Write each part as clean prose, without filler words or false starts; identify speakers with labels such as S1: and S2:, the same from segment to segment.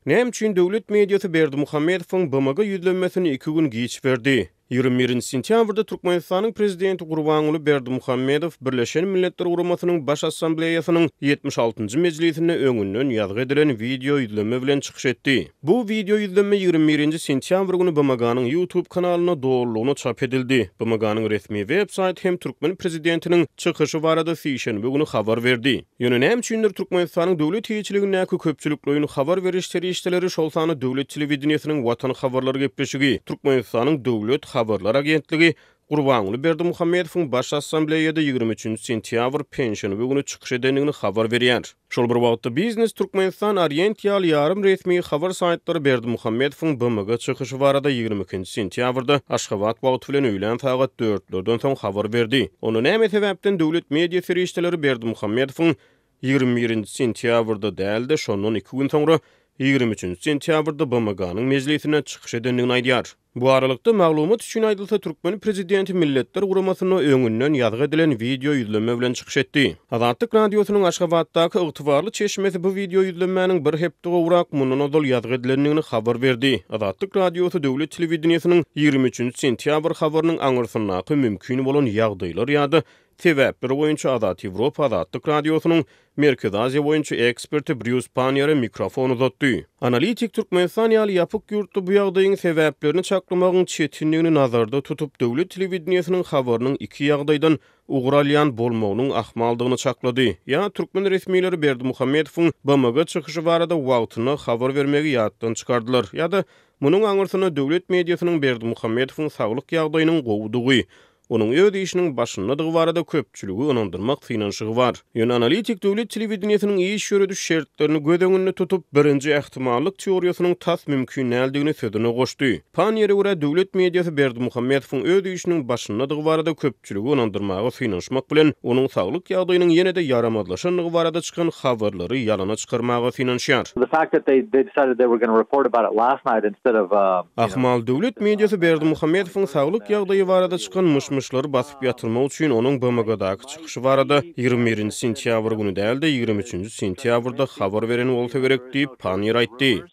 S1: Näme üçin döwlet mediasy Berdimuhamedowyň BMG ýüzlenmesini iki gün giç berdi? 21 sentýabrda Türkmenistanyň Prezidenti Gurbanguly Berdimuhamedow Birleşen Milletler Guramasynyň Baş Assambleýasynyň 76-njy mejlisinde öňünden ýazgy edilen wideo ýüzlenme bilen çykyş etdi. Bu wideo ýüzlenme 21-nji sentýabr güni BMG-niň YouTube kanalynda dolulygyna çap edildi. BMG-niň resmi web saýty hem türkmen prezidentiniň çykyşy barada sişenbe güni habar berdi. Ýöne näme üçindir Türkmenistanyň döwlet eýeçiligindäki köpçülikleýin habar beriş serişdeleri, şol sanda döwlet telewideniýesiniň Watan habarlary gepleşigi, Türkmenistanyň Döwlet habarlar agentligi Gurbanguly Berdimuhamedowyň Baş Assambleýada 23 nji sentýabr, penşenbe güni çykyş edendigini habar berýär. Şol bir wagtda, Biznes Türkmenistan, Orient ýaly ýarym resmi habar saýtlary Berdimuhamedowyň BMG çykyşy barada 22 nji sentýabrda Aşgabat wagty bilen öýlän sagat dörtlerden soň habar berdi. Onda näme sebäpden döwlet media serişdeleri Berdimuhamedowyň 21 nji sentýabrda däl-de, şondan iki gün soňra, 23 nji sentýabrda BMG-niň mejlisinde çykyş edendigini aýdýar? Bu aralykda, maglumat üçin aýdylsa, türkmen prezidenti Milletler Guramasynda öňünden ýazgy edilen wideo ýüzlenme bilen çykyş etdi. Azatlyk Radiosynyň Aşgabatdaky ygtybarly çeşmesi bu wideo ýüzlenmäniň bir hepde gowrak mundan ozal ýazgy edilendigini habar berdi. Azatlyk Radiosy döwlet telewideniýesiniň 23 nji sentýabr habarynyň aňyrsyndaky mümkin bolan ýagdaýlar ýa-da sebäpler boýunça Azat Ýewropa Azatlyk Radiosynyň Merkezi Aziýa boýunça eksperti Brýus Panniýere mikrofon uzatdy. Analitik Türkmenistan ýaly ýapyk ýurtda bu ýagdaýyň sebäplerini çaklamagyň çetindigini nazarda tutup, döwlet telewideniýesiniň habarynyň iki ýagdaýdan ugur alýan bolmagynyň ahmaldygyny çaklady. Ýa türkmen resmileri Berdimuhamedowyň BMG çykyşy barada wagtynda habar bermegi ýatdan çykardylar, ýa-da munuň aňyrsynda döwlet mediasynyň Berdimuhamedowyň saglyk ýagdaýynyň gowudygy, Onuň öz işiniň başyndadygy barada köpçüligi ynandyrmak synanyşygy bar. Ýöne analitik döwlet telewideniýesiniň iş ýörediş şertlerini göz öňünde tutup, birinji ähtimallyk teoriýasynyň tas mümkin däldigini sözüne goşdy. Panniýere görä, döwlet mediasy Berdimuhamedowyň öz işiniň başyndadygy barada köpçüligi ynandyrmaga synanyşmak bilen, onuň saglyk ýagdaýynyň ýene-de ýaramazlaşandygy barada çykan habarlary ýalana çykarmaga synanyşýar.
S2: The fact that they they decided they were gonna report about it last night instead of
S1: Ahmal, döwlet mediasy Berdimuhamedowyň saglyk ýagdaýy barada çykan myş-myşlary basyp ýatyrmak üçin onuň BMG-daky çykyşy barada 21-nji sentýabr güni däl-de, 23-nji sentýabrda habar beren bolsa gerek diýip, Panniýer aýtdy.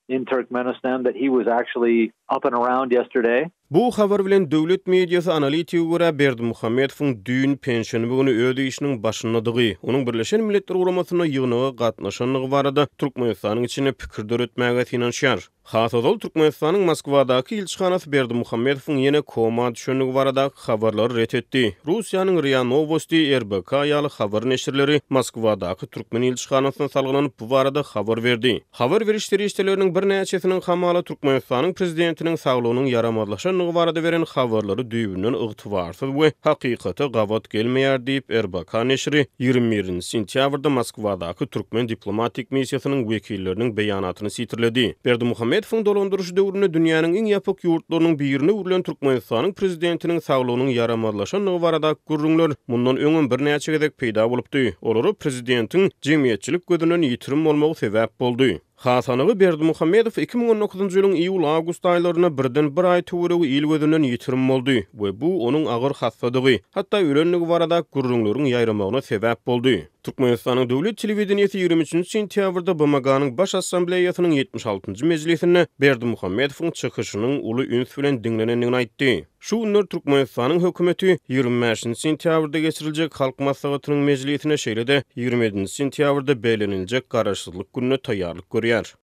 S2: In Turkmenistan that he was actually up and around yesterday.
S1: Bu habar bilen döwlet mediasy analitige görä Berdimuhamedowyň düýn, penşenbe güni öz işiniň başyndadygy, onuň Birleşen Milletler Guramasynda ýygnaga gatnaşandygy barada Türkmenistanyň içinde pikir döretmäge synanyşýar. Has ozal Türkmenistanyň Moskwadaky ilçihanasy Berdimuhamedowyň ýene koma düşendigi baradaky habarlary ret etdi. Russiýanyň RIA Nowosti, RBK ýaly habar neşirleri Moskwadaky türkmen ilçihanasyna salgylanyp bu barada habar berdi. Habar beriş serişdeleriniň birnäçesiniň hamala Türkmenistanyň prezidentiniň saglygynyň ýaramazlaşandygy barada beren habarlary düýbünden ygtybarsyz we hakykata gabat gelmeýär diýip, RBK neşiri 21 nji sentýabrda Moskwadaky türkmen diplomatik missiýasynyň wekilleriniň beýanatyny sitirledi. Berdimuhamedowyň dolandyryşy döwründe dünýäniň iň ýapyk ýurtlarynyň birine öwrülen Türkmenistanyň prezidentiniň saglygynyň ýaramazlaşandygy baradaky gürrüňler mundan öňem birnäçe gezek peýda bolupdy. Olara prezidentiň jemgyýetçilik gözünden ýitirim bolmagy sebäp boldy. Has anygy, Berdimuhamedow 2019-njy ýylyň iýul-awgust aýlarynda birden bir aý töweregi il gözünden ýitirim boldy we bu onuň agyr hassadygy, hatda ölendigi baradaky gürrüňleriň ýaýramagyna sebäp boldy. Türkmenistanyň döwlet telewideniýesi 23-nji sentýabrda BMG-niň Baş Assambleýasynyň 76-njy mejlisinde Berdimuhamedowyň çykyşynyň uly üns bilen diňlenendigini aýtdy. Şu günler Türkmenistanyň hökümeti 25-nji sentýabrda geçiriljek Halk Maslahatynyň mejlisine, şeýle-de 27-nji sentýabrda belleniljek Garaşsyzlyk gününe taýýarlyk görýär.